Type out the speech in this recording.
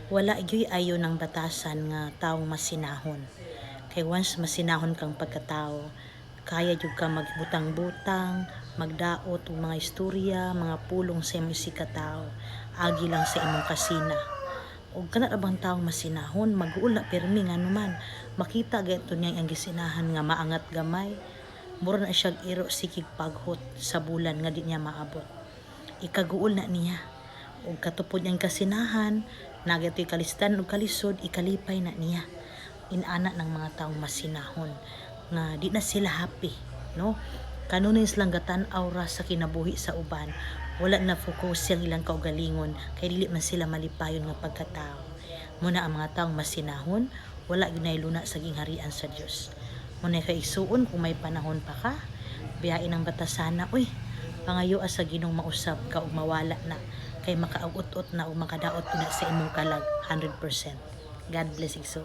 Wala gyoy ayo ng batasan nga taong masinahon. Kay once masinahon kang pagkatao, kaya jud ka magbutang-butang, magdaot og mga istorya, mga pulong sa imong isigkatawo, agi lang sa imong kasina. Og kana ra bang taong masinahon, mag-uol na pirmi, nganuman makita gyud niya ang gisinahan nga maangat gamay, mura na siyag iro sikig paghot sa bulan nga di niya maabot. Ikaguol na niya. Ug katupod niyang kasinahan, nagatoy kalisdan ug kalisod, ikalipay na niya. Inana ng mga taong masinahon nga di na sila happy, no? Kanunay silang gatan-aw ra sa kinabuhi sa uban. Wala na focus siyang ilang kaugalingon kay dili man sila malipayon nga pagkatao. Muna ang mga taong masinahon, wala gyud luna sa gingharian sa Dios. Muna kay igsuon, kung may panahon pa ka, biyain ang batasana, uy, pangayo sa Ginoong mausab ka ug mawala na kay makauot-ot na ug makadaot na sa imong kalag 100%. God bless, igsuon.